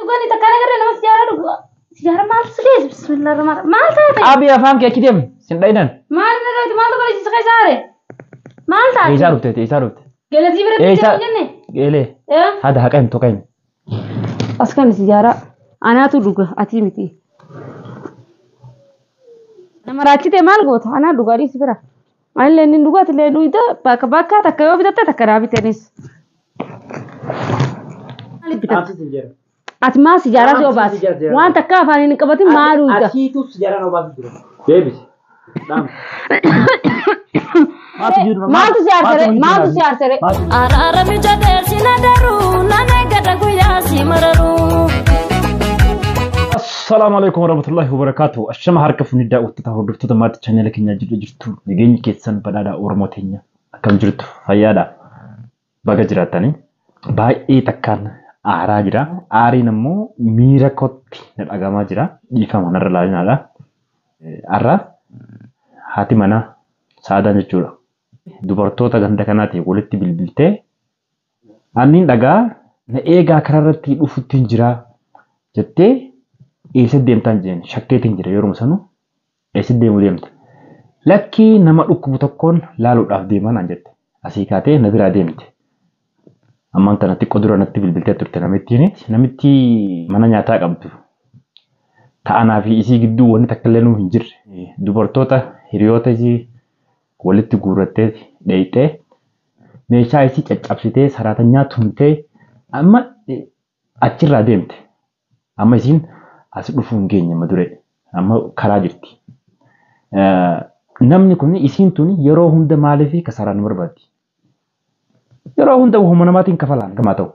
dhuganii takkaan agarree nama sijaaraa dhugu. Sijaara maaltu si geesse? Bismillahirrahmanirrahiim. Maal taate? Qabii afaan kee achi deemi. Sin dhayinan. Maal irra dhawte? Maaltu godhe si keessa haare? Maal taate? Eessaa dhufte? Eessaa dhufte? Galatii biratti Eessaa? deemu jenne? Eelee. Eh? Haada haqa himtu haqa himi. As kan sijaaraa. Anaatu dhuga ati miti. Nama raachitee maal goota? Anaa dhugaa dhiisi bira. Anillee inni dhugaa atillee dhugda bakka bakka takka yoo bitatte takka naa bitenis. Maaliif bitatta? Ati maal sijaaraa si obaase? Waan takka afaan hin qabatin maal dhugda? Asiitu sijaaraan obaasu jira. Deebisi. Maaltu si aarsere? Maaltu si aarsere? Araarami jedhee si na daruu nan eeggata guyyaa si mararuu. Assalaamu alaikum warahmatullahi wabarakatuh. Ashama harka fuunni daawwattoota hordoftoota maatii chaanela keenyaa jirtu jirtu nageenyi keessan badhaadhaa Oromoo teenya akkam jirtu fayyaadha. Baga jiraattanii baay'ee takkaan aaraa jira. Aariin immoo miira kootti na dhagamaa jira. Dhiifama narra laalinaadha. Har'a haati manaa Saadaan jechuudha. Dubartoota ganda kanaatiin walitti bilbiltee anniin dhagaa na eegaa karaarratti dhufutti hin jiraa jettee eessa deemtaan jeen shakkeetiin jira yeroo sanuu eessa deemu deemte. Lakkii nama dhukkubu tokkoon laaluudhaaf deemaa naan jette. Asii kaatee na biraa deemte. Ammaan tana xiqqoo dura natti bilbiltee turte namittiin. Namitti mana nyaataa qabdu. Ta'anaa fi isii gidduu wanni takka illee nuu hin jirre. Dubartoota hiriyoota isii walitti guurrattee dheeyxee meeshaa isii caccabsitee saraatanyaa tumtee amma achirraa deemte. Amma isiin as dhufuu hin geenye amma duree. Amma karaa jirti. Namni kun isiin tun yeroo hunda maaliif kasaaraa nu barbaaddi? Yeroo hunda wahuma namaatiin kafalaan gamaa ta'u.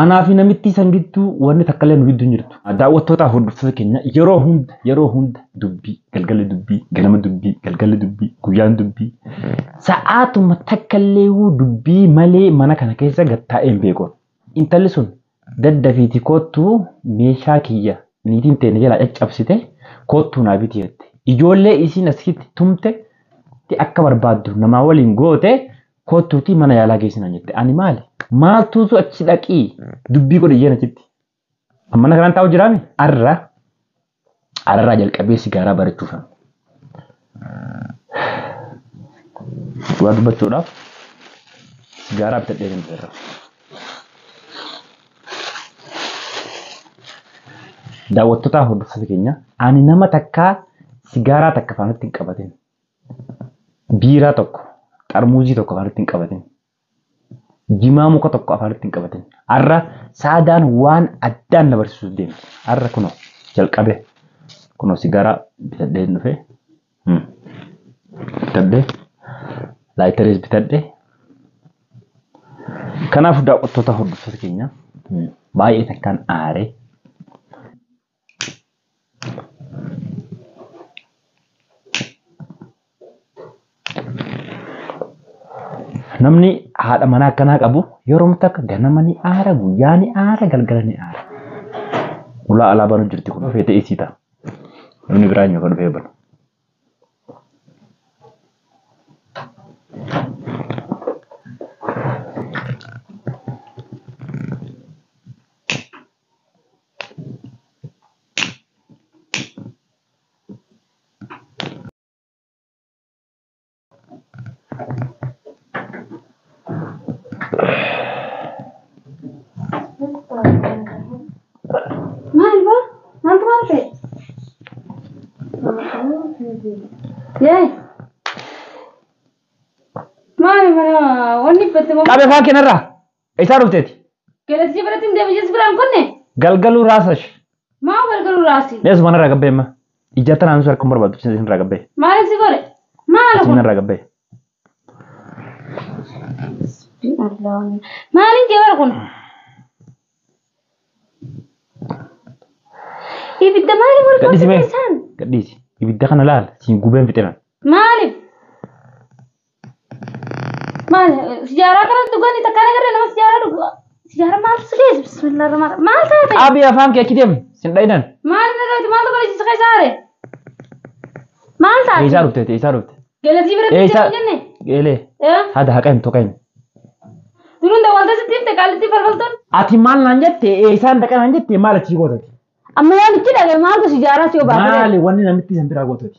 Anaa fi namitti san gidduu wanni takka illee nu gidduu hin jirtu. Daawwattoota hordoftoota keenya yeroo hunda yeroo hunda dubbii galgala dubbii ganama dubbii galgala dubbii guyyaan dubbii sa'aatuma takka illee dubbii malee mana kana keessa gad taa'ee hin beeku. Intalli sun daddafiiti koottuu meeshaa kiyya niitiin teenya jalaa caccabsite koottuu naa biti jette. Ijoollee isiin asitti tumte akka barbaaddu namaa waliin goote koottuutii mana yaalaa geessinaan jette. Ani maali? Maaltuutu achi dhaqii dubbii godhe jeen achitti. Mana kanaan taa'u jiraami? Arra ararraa jalqabee sigaaraa barachuuf. Dhugaa dubbachuudhaaf sigaaraa bitadhee hin jira. Daawwattoota hordoftoota keenya ani nama takkaa sigaaraa takka afaanitti hin qabatin. Biiraa tokko xarmuuzii tokko afaanitti hin qabatin. Jimaa muka tokko afaanitti hin qabatin. Har'a Saadaan waan addaan na barsiisuuf deemti. Har'a kunoo jalqabe kunoo sigaaraa bitadhee hin dhufe. Bitadhee laayitariis bitadhee. Kanaaf daawwattoota hordoftoota keenya baay'ee takkaan aaree. Namni haadha manaa akkanaa qabu yeroo takka ganama ni aara, guyyaa ni aara, galgala ni aara. Ulaa alaa banuu jirti kun feetee isii ta'a. Namni biraa hin yookaan dhufee banu. Maal baa? Maaltu maal ta'e? Yee. Maali mana wanni batte moo? Qabe afaan keenarraa eessaa dhufteeti? Galatii biratti hin deemu jees biraan kunne? Galgaluu raasash. Maa galgaluu raasi? Nees manarraa gabbee amma. Ija tanaan sun harka barbaadu isin irraa gabbee. Maaliif si godhe? Maal kun? Isin irraa gabbee. Maaliin jee bara kun? Ibidda maaliif wal Gadhiisi mee? qabsiifte isaan? Gadhiisi. Ibidda kana laal siin gubeen fixeera. Maaliif? Maal sijaaraa kanas dhuganii takkaan agarree nama sijaaraa dhugu. Sijaaraa maaltu si geesse? Bismillahirrahmanirrahiim. Maal taate? Qabii afaan kee achi deemi. Sin dhayinan. Maal irra dhawte? Maaltu godhe si keessa haare? Maal taate? Eessaa dhufte? Eessaa dhufte? Galatii biratti Eessaa? deemu jenne? Eelee. Eh? Haada haqa himtu haqa himi. Turuun dawwaltee sitti himte qaallitti falfaltoon. Ati maal naan jette eessaan dhaqa naan jette maal achii gootati? Amma waan itti dhagaye maaltu si jaaraa si obaasee? Maali wanni namitti isin biraa gootati?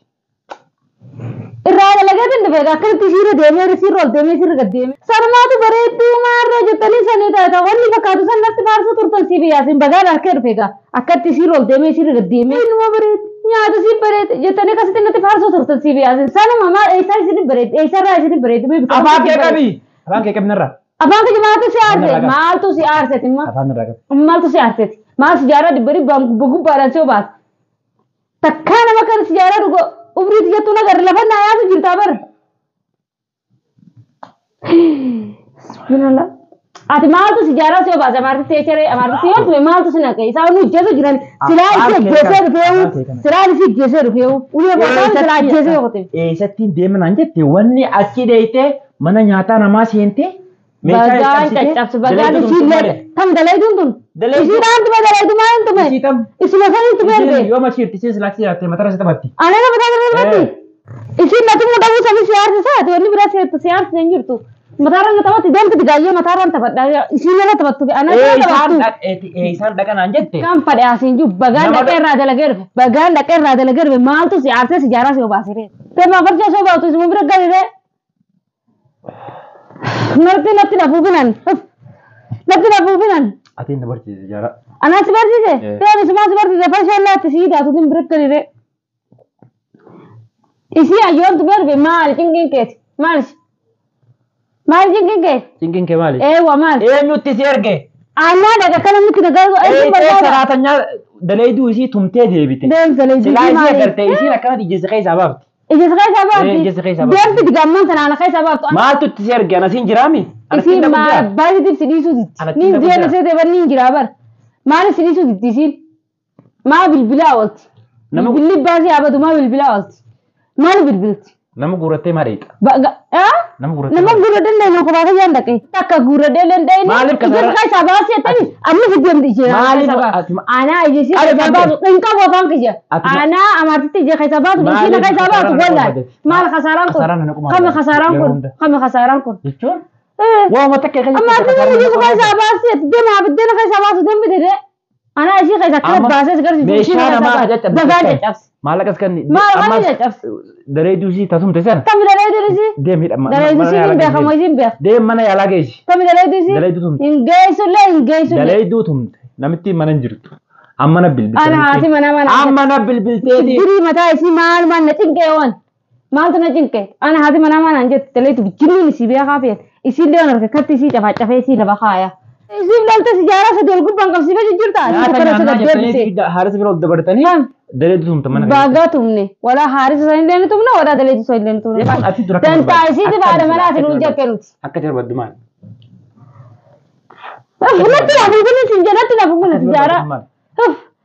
Irraa dalageetiin dhufe akkanatti isiirra deemee isiirra ol deemee isiirra gad deemee. Sanumaatu bareedduu maarree jettanii sanii taata wanni fakkaatu san natti faarsuu turtan si biyyaasiin bagaan harkee dhufe egaa akkatti isiirra ol deemee isiirra gad deemee. Inuma bareeddi nyaata si bareeddi jettanii akkasitti natti faarsuu turtan si biyyaasiin sanuma maal eessaa isin bareeddi eessarraa isin bareeddi. Afaan kee qabi. Afaan kee qabi narraa. Afaan kee maaltu si aarse maaltu si aarseeti imma. Afaan narraa qabi. Maaltu si aarseeti maal si jaaraa dhibba dhibbaan gubbaadhaan si obaasa. Takkaa nama kan si jaaraa dhugo umriitti jettuun agarra lafa naa yaasu jirtaa bara. Bismillah. Ati maaltu si jaaraa si obaase amaartitti eecharee amaartitti yoo tume maaltu si naqe isaan nu ijjeesu jiran silaa isi ajjeesee dhufeewu silaa isi ajjeesee dhufeewu ulee bootaan silaa ajjeesee yokote. Eessattiin deema naan jette wanni achi dheeyitee mana nyaataa namaa seentee Bagaan caccabsu bagaan isiillee tam dalayduun tun isiidhaan tume dalaydu maa hin tume isuma san hin tume erge. Yoo machi hirtisee silaaksii jaatte matarra si taphatti. Anana mataa irra taphatti. Isiin na tumuu dhabuu sanii si aarsisaa ati wanni biraa si aarsise hin jirtu. Mataarra na taphatti deemtu digaayyoo mataarra taphadha isiin irra taphattu ana irra taphattu. Eessaan dhaqa naan jette. Kan fadhe asiin jiru bagaan dhaqee irraa dalagee dhufe bagaan dhaqee irraa dalagee dhufe maaltu si aarsee si jaaraa si obaasiree. Teema farcee si obaatu isuma bira galiree. Narti natti lafuu binan natti lafuu binan. Ati na barsiise jaaraa. Anaa si barsiise? Teema isumaa si barsiise farshee laatti si hidhaatu tin bira galiree. Isii ayyoon tumee dhufe maali cinqiin keeti maali? Maali cinqiin kee? Cinqiin kee maali? Eewwa maali? Eenyutti si erge? Aanaa dhaga kana miti nagaa eenyu barbaada? Saraatanyaa dalayduu isii tumtee deebite. Deemsa dalayduu Silaa isii isii maali? agartee isiin akkanatti ijjisa keessaa baafti. Ijjisa keessaa baafti? Ijjisa keessaa baafti. Deemti digamman sana ana keessaa baaftu. Maaltu itti si erge? Anasiin jiraami? Isiin maal baay'ee si dhiisuu diddi. Anatti Niin deemsa seetee bar niin jiraa bar. Maal si dhiisuu diddi isiin? Maa bilbilaa oolti? Bilbilli baasii abadu maa bilbilaa oolti? Maal bilbilti? Nama guurattee maa dheeyxa? Nama guurattee Nama guuradhee illee kophaa kiyyaan dhaqe. Takka guuradhee illee dhaqe. Maaliif Ijji keessaa baasii jettanii amma fiddeemti ishee. Maaliif Anaa ijji ishee keessaa baasu hin qabu afaan kiyya. Anaa amaartitti ijji keessaa baasu ishee keessaa baasu wallaan. Maal kasaaraan kun? Kami kasaaraan kun? Kami kasaaraan kun? Jechuun? Waanuma takka keessa. Amaartitti ijji keessaa baasii deemaa biddeen keessaa baasu deemti dee. Anaa ishee keessaa akka baasee garsiisu ishee Meeshaa namaa keessaa caccabse. bagaan caccabse. Maallaqas kan Maal kan caccabse? Dareeduu isii tasumte sana. Kami dareeduu isii? Deem hidha. Dareeduu isii hin beekamu isiin beeka. Deem mana yaalaa geessi. Kami dareeduu isii? Dareeduu tumte. Hin geessullee hin geessullee. Dareeduu tumte. Namitti mana hin jirtu. Amma na bilbilte. Ana haati mana mana. Amma na bilbilteeti. Dirii mataa isii maal maal na cinqee waan. Maaltu na cinqee? Ana haati mana mana hin jettu daleetu jinniin isii beekaa fe'an. Isiin deeman harka katti isii cafaa cafee isii lafa kaaya. Isiin lolta si jaaraa sadii ol gubbaan qabsiifee jijjiirta. Nyaata nyaannaa jettanii haarisa bira ol dabartanii daleetu tumte mana keessa. Bagaa tumne. Walaa haarisa sana illee ni tumne walaa daleetu sana illee ni tumne. Ati dura akka Dantaa isiiti baadha manaa isin nuun jekke nuti. Akka itti barbaaddu maali? Natti lafuu finna si natti lafuu finna si jaaraa.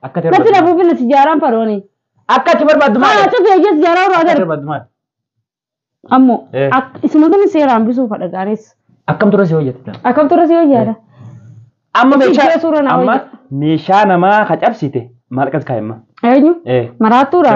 Akka itti Natti barbaaddu lafuu finna si jaaraan farooni. Akka itti barbaaddu maali? Haa cufee ijji si jaaraa Akka itti irraa barbaaddu maali? Ammoo isuma kana seeraan bisuu fadha gaaris. Akkam ture si hojjette? Akkam ture si hojjeta? Amma meeshaa Ijjee suura naa amma hojjeta. meeshaa namaa ka cabsite maal qas kaa'imma? Eenyu? Maraattuudha.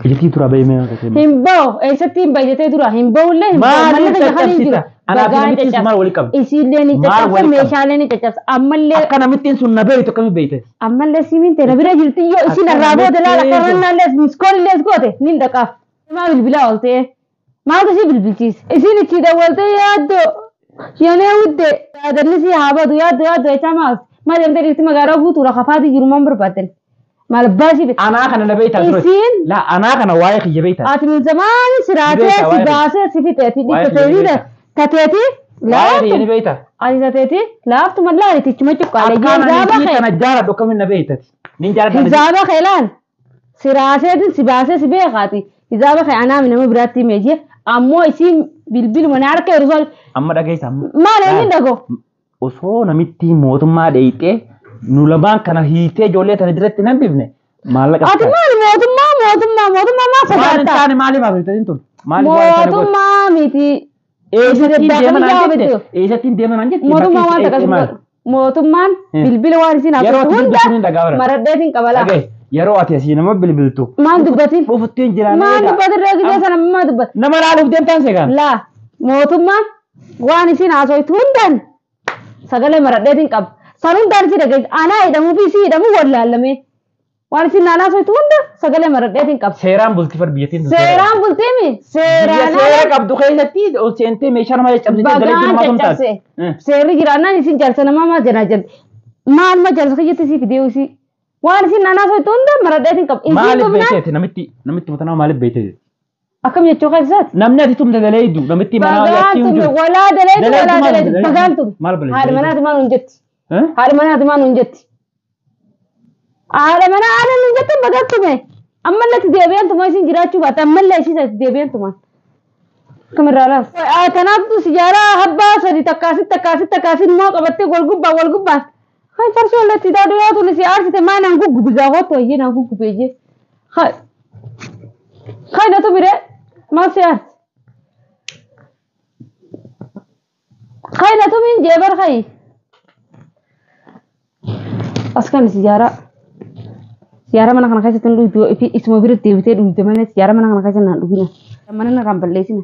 Ijjitii tura bahee mee akka ta'e. Hin bahu eessatti hin bayyatee dura hin bahullee hin bahu. Maaliif Manni keenya kan hin caccabsita? jiru. Anaaf Bagaan namittiin sun maal walitti caccabsa. qabdi? Isiillee ni Maal caccabsa walitti qabdi? meeshaalee ni caccabsa. Ammallee Akka namittiin sun na beektu akkamitti beekte? ammallee siimiin ta'e na bira jirti yoo isin Akka irraa booda laala namittiin sun- karrannaallee miskoolillee goote ni dhaqaaf. Maa bilbilaa ooltee maaltu si bilbilchiise? Isin itti dawwaltee yaaddoo yanee wudde yaadanni si haa badu yaaddoo yaaddoo jechaa maal maal deemtee dhiirti magaalaa guutuudha kafaati jiru maan barbaaddan maal baasii bite. Anaa kana na beektaa ture. Isiin Laa anaa kana waa'ee kiyya beektaa. ati min zamaani siraatee Ni beektaa si waa'ee baasee si fixeeti Waa'ee dhiqxateeti kiyya ni beektaa. tateeti Waa'ee kiyya ni laaftu beektaa. ati tateeti laaftu mallaa itichuma cuqqaalee Akkaan ani hizaaba isii kee kana jaaladhu akkamiin na beektati? Nin jaaladha. hizaaba kee laal siraaseetin si baasee si beekaati hizaaba kee anaami nama biraatti himeejee ammoo isiin bilbiluma na harka yeroo Amma dhageessa amma. maal eenyu dhago Osoo namitti mootummaa dheeyxee nu lamaan kana hiitee ijoollee tana biratti nan bifne maallaqa. ati maal mootummaa mootummaa mootummaa maa Maal hin sodaattaa taane maaliif haasofte tun? Maaliif waan hin taane goote? mootummaa miti Eessattiin deeman naan Jette. jette? Eessattiin deeman naan jette? mootummaa Bakki waan itti takkas dheeyxee maali? mootummaan bilbila waan isin Yeroo haasoftu ati hunda dubbattu ni dhagaa bara. maradheetiin qabalaa Dhagaye, yeroo ati asii nama bilbiltu. maal dubbatin Dhufuttiin jiraan. maal dubbatin reegidee sana maal dubbat Nama laaluuf deemtaan seegaan. laa mootummaan Waan isin haasoytu hundaan sagalee maradheetiin qaba. San hundaan si dhageessa. Anaa hidhamuu fi si hidhamuu wallaalame. Waan isin naan haasoytu hunda sagalee maradheetiin qaba. Seeraan bultii far biyyattiin. Seeraan bultiimi. Biyya Seeraan seera qabdu keessatti ol seentee meeshaa nama caccabsitee dalagaa bagaan nama tumtaate. caccabse. Seerri jiraannaan isin jaarsa namaa maal jenaa jette. Maal ma jaarsa kiyyatti si fidee isii. Waan isin naan haasoytu hunda maradheetiin qaba. Isin Maaliif dhufnaan beekteeti namitti namitti matanaa maaliif beekteeti? akkam jechuu keessaati? Namni ati tumte daleeydu namitti manaa Bagaan yaatti hin tume jiru. walaa daleetu Daleetu walaa maal daleetu daleetu? bagaan tume. Maal balleessi? Haadha manaati maal nuun jetti? Eh? Haadha manaati maal nuun jetti? Haadha manaa haadha nuun jette bagaan tume. Ammallee itti deebi'an tuma isin jiraachuu baate ammallee ishii itti deebi'an tuma. Kamirraa laas. Kanaaftu sijaaraa habbaa sadi takkaasi takkaasi takkaasi immoo qabattee wal gubbaa wal gubbaa. Hai farsoo illee itti daaduu yoo tuni si aarsite maa naan guggubisaa kottu eeyyee naan guggube eeyyee. Hai. Hai na tumire maal si aarsi? Hai na tumiin jeebar hai. As kan sijaaraa. Siyaara mana kana keessatti hin dhugdu ifi isuma bira deebitee dhugde malee siyaara mana kana keessa naan dhugina. Mana narraan balleessina.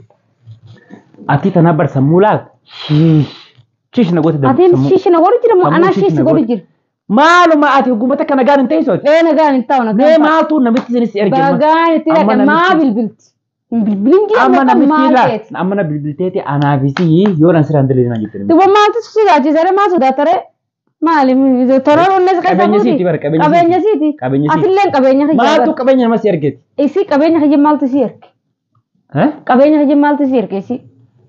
Ati tana bar sammuu laal. Shiish na goote Atiin sammuu. shiishi na godhu jira moo Sammuu anaa shiishi shiishi na godhu godhu. jira. Maaluma ati hoggumata kana gaan hin teessooti. Ee nagaan hin ta'u Mee nagaan ta'u. maaltu namitti isinis erge amma? Bagaan itti Amma dhaqe maa namitti- bilbilti. Hin bilbilin jira Amma meeqa namitti maal laa feeti. amma na bilbilteeti anaafisii yoo nan siraan daleedina jette. Duba maaltu sodaachisare maa sodaattare? Maali toora onnes keessa Qabeenya buuti. siiti bara, qabeenya Qabeenya siiti. siiti. Qabeenya siiti. Atilleen qabeenya kiyya Maaltu bara. qabeenya nama si ergeeti? Isii qabeenya kiyya maaltu si erge? Eh? Qabeenya kiyya maaltu si erge isii?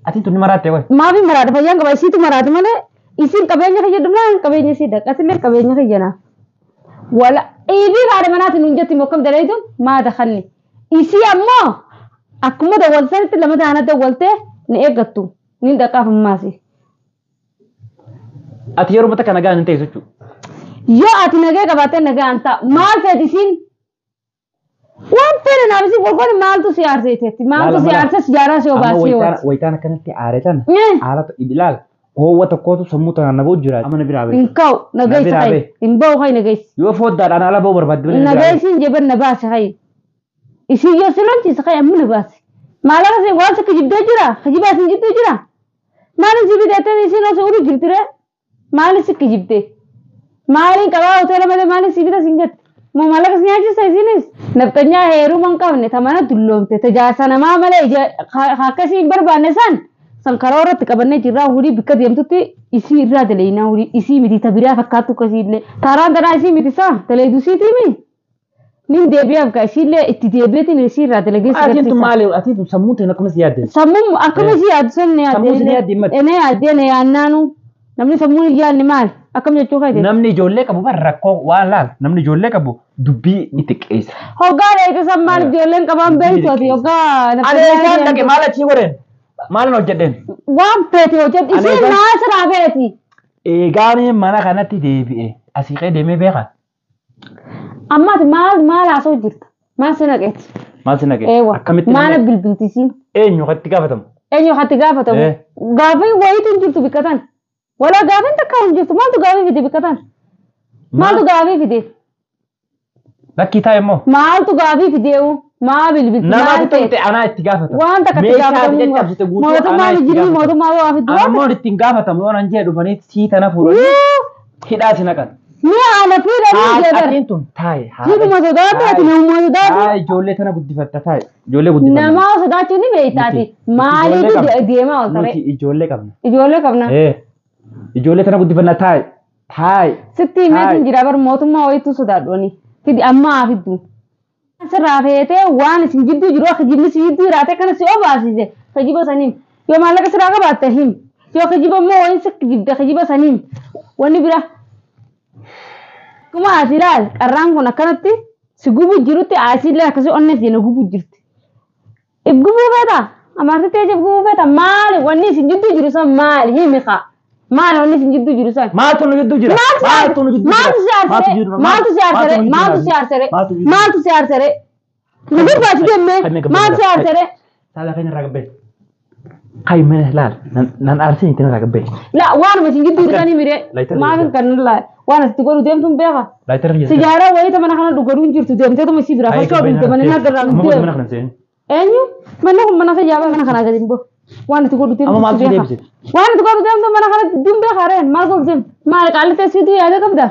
Ati tun maraatte wayi. Maafi maraadha fayyaan qaba isiitu maraate malee isiin qabeenya kiyya dhumnaan qabeenya isii dhaqa atillee qabeenya kiyya naa. Wala ibii haadha manaatiin nun jetti mokkam daleetuun maa dakalli. Isii ammoo akkuma dawwalsanitti lama taana dawwaltee ni eeggattu ni dhaqaaf ammaasi. Ati yeroo mata kana gaan hin teessu jechuudha. Yoo ati nagee qabaattee nagaan ta'a maal feeti isiin? Waan fedhe naaf isiin golgolli maaltu si aarseeteetti maaltu Laala si mala. aarses jaaraa si Amma obaasii wayitaan hooti. wayitaan akkanatti aare tana. Eh. Haala ilaal hoowwa tokkootu sammuu tanaan na ba'u jira. Amma na biraa ba'e. Hin ka'u nageessa biraa hayi ba'e. hin ba'u hayi nageessi. Yoo foddaadhaan ala ba'u barbaadde malee na biraa ba'e. Nageessin jeban na baase hayi. Isin yoo si lolchise hayi amma na baase. Maalaqa isin waan si kijibdee jira kijibaa isin jidduu jira. Maaliin si bitattee isin osoo uru jirtire maaliin si kijibde? Maaliin qabaa hoteela malee maaliin si bita isin jette? Moo maallaqa si nyaachisa isinis? Nafxanyaa heeruma hin qabne tamana dulloomte tajaajila namaa malee akkasii hin barbaanne san san karaa irratti qabannee jirraa hurii bikka deemtutti isii irraa daleeyinaa hurii isii miti ta biraa fakkaattu akkasii illee. Taaraan tanaa isii miti saa daleeydu isiitiimi? Nin deebi'aaf gaa isiillee itti deebi'eetiin isii irraa dalageessi Atiin tun garsiisa. maali? Atiin tun sammuun tun akkuma si yaadde. Sammuun akkuma isii yaaddu sun ni Sammuun si yaadde. yaaddi himmati. Ne yaaddee ne yaannaanu namni sammuun hin yaadne maali? Akkam jechuu keeti? Namni ijoollee qabu bara rakkoo waan laal. Namni ijoollee qabu dubbii ni xiqqeessa. Hoggaa dheeyte san maal ijoolleen qabaan beektu ati hoggaa Ani isaan dhaqe maal achii godheen? Maal hojjedheen? waan feete hojjedhu Ani isiin isaan- maal siraa feeti? Eegaan mana kanatti deebi'e. Asii qee deemee beekaa? Amma ati maal maal haasa'u jirta? Maal si naqeeti? Maal si naqe? Eewa. Akkamitti Maana namni- bilbilti isiin? eenyu katti gaafatamu? Eenyu hatti gaafatamu? Eh. Gaafii wayiitu hin jirtu bikka tan. Walaa gaafiin takka hin jirtu maaltu gaafii fide bikka tan? Maaltu gaafii fide? Lakkii taa'e immoo. Maaltu gaafii fideewu? Maa bilbilti? Maal Namaatu feeti? tumte anaa itti gaafatama. Waan takka itti Meeshaa ati gaafatamu caccabsite guutuu anaa mootummaan itti jirmi gaafatama. mootummaa waa fiddu Ana waan immoo ittiin gaafatamu yoo nan jee dhufanii sii tana fuudhanii hidhaa si naqan. Ni ana fuudhanii jeebar. Atiin tun taaye. Hidhuma sodaatu ati namuma sodaatu. Taaye ijoollee tana guddifatta taaye. Ijoollee guddifatta. Namaa sodaachuun ni beektaati. Nuti- Maaliitu ijoollee qabna. deemaa ol taree? Nuti ijoollee qabna. Ijoollee qabna. Eh. Ijoollee tana guddifanna taaye. Taaye. Sitti himeetiin jira bar mootummaa wayiitu sodaadhooni. Fidi amma haa fiddu. Sirraa feetee waan isin jidduu jiru akka jibni si jidduu jiraate kana si obaasise kijiba saniin. Yoo maallaqa sirraa qabaatte him. Yoo kijiba immoo wayin si kijibde kijiba saniin. Wanni bira. Akkuma ati ilaal qarraan kun akkanatti si gubuu jirutti asiillee akkasii onnee si gubuu jirti. If gubuu feeta? Amaartitti if gubuu feeta? Maali wanni isin jidduu jiru san maali himi kaa? Maali wanni isin jidduu jiru san? Maaltu nu jidduu jira? Maaltu nu jidduu jira? maaltu si aarsere? Maaltu si aarsere? Maaltu si aarsere? Maaltu si aarsere? Nu gurgaachi deemee maaltu si aarsere? Saala keenya irraa gabbee. Kai mana laal nan aarsin ittiin irraa gabbee. La waanuma isin jidduu jirtanii miree Laayitara maafin kan laa waan asitti godhu deemtuun beeka. Laayitara keessa. Sijaaraa wayita mana kana dhugaduun jirtu deemteetuma isii biraa fakkoo dhugde mana nyaata irraa Amma dhugde. mana kana seeni. Eenyu manni kun mana kiyyaa mana kanaa gadi hin bahu. Waan itti godhu deemtu Amma maaltu si beeka. deebise? Waan itti godhu deemtu mana kanatti dumbee kaareen maal godhu deemtu? Maal qaalli siituu yaada qabda?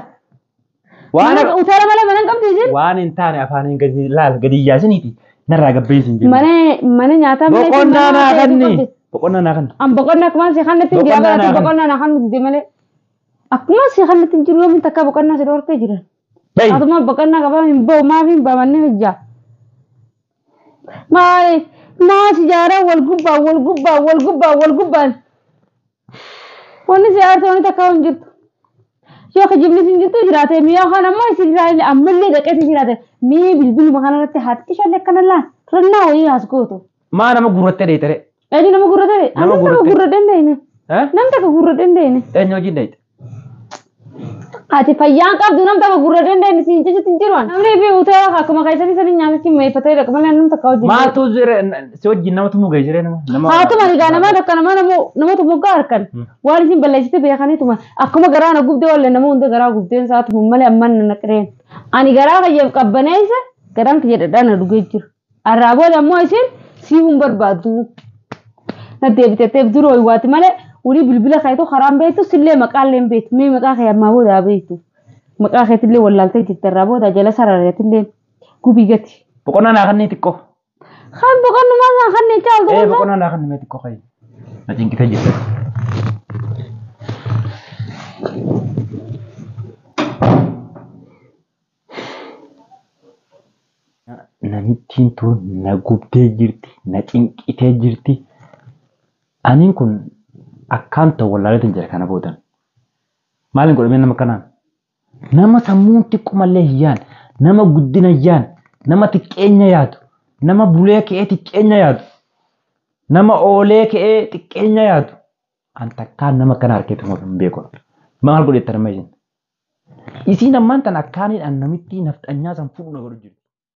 Waan Utaala malee mana hin qabdu isin? waan hin taane afaaniin gadi laal gadi yaasiniiti narraa gabbeessin jedhu. Mana mana nyaataa malee Boqonnaa naa mana kanni. qabdi. Boqonnaa naa kanni. An boqonnaa akkuma si kanatti hin jira Boqonnaa barate naa kanni. boqonnaa naa kanni dide malee. Akkuma si kanatti hin jiru yoomiin takka boqonnaa si dhorkee jiran. Bayi. Atuma boqonnaa qabaa hin ba'u maaf hin ba'amanni hojjaa. Maali maas ijaaraa wal gubbaan wal gubbaan wal gubbaan wal gubbaan. Wanni si aartu wanni takka hin jirtu. Yoo kijibni hin jirtu jiraate mi'a yookaan ammoo isin jiraate ammallee dhaqeeti jiraate mii bilbiluma kanarratti haati ishallee akkana laan rannaa wayii as gootu. Maa nama gurrattee dheetere? Eenyu nama gurra ta'e? Nama Ani nama gurra gurra dandeenye. Eh? Nam takka gurra dandeenye. Eenyu wajjin dheete? Ati fayyaan qabdu nam takka gurra dandeenye siin jechuutti hin jiru. Namni fi utee akkuma keessatti sanii nyaatichi meeffatee dhaqa malee nam takka hojii. Maaltu jire si wajjin namatu mugee jire nama? Nama. Haatuma egaa nama takka nama namatu moggaa harkan waan isin balleessite beekaniituma akkuma garaa na gubdee wallee nama hunda garaa gubdeen saatuma malee amman na naqreen. Ani garaa kiyyaaf qabbaneessa garaan kiyya dhadhaa na dhugee jiru. Arraa booda ammoo isin siif hin barbaaddu. Na deebiteeteef duroo waati malee ulii bilbila keetu karaan beektu sillee maqaallee hin beektu mee maqaa kee ammaa booda beektu. Maqaa keetillee wallaaltee jirti arraa booda jala sarareetillee gubii gati. Boqonnaa naa kanni xiqqoo. Kan boqonnumaa isaan kanneen caaltu Ee kun boqonnaa naa kanni mee xiqqoo kayi. Na cinqitee jirte. Namittiin tun na gubdee jirti, na cinqitee jirti. Aniin kun akkaan ta'u wallaaleetiin jira kana boodan. Maaliin godhamee nama kanaan? Nama sammuun xiqqoomallee hin yaadne, nama guddina hin yaadne, nama xiqqeenya yaadu, nama bulee ka'ee xiqqeenya yaadu, nama oolee ka'ee xiqqeenya yaadu. An takkaan nama kana harkeetu hin beeku. Maal godheetta nama isin? Isiin ammaan tan akkaaniidhaan namittii nafxanyaa san fuudhu na godhu jirti.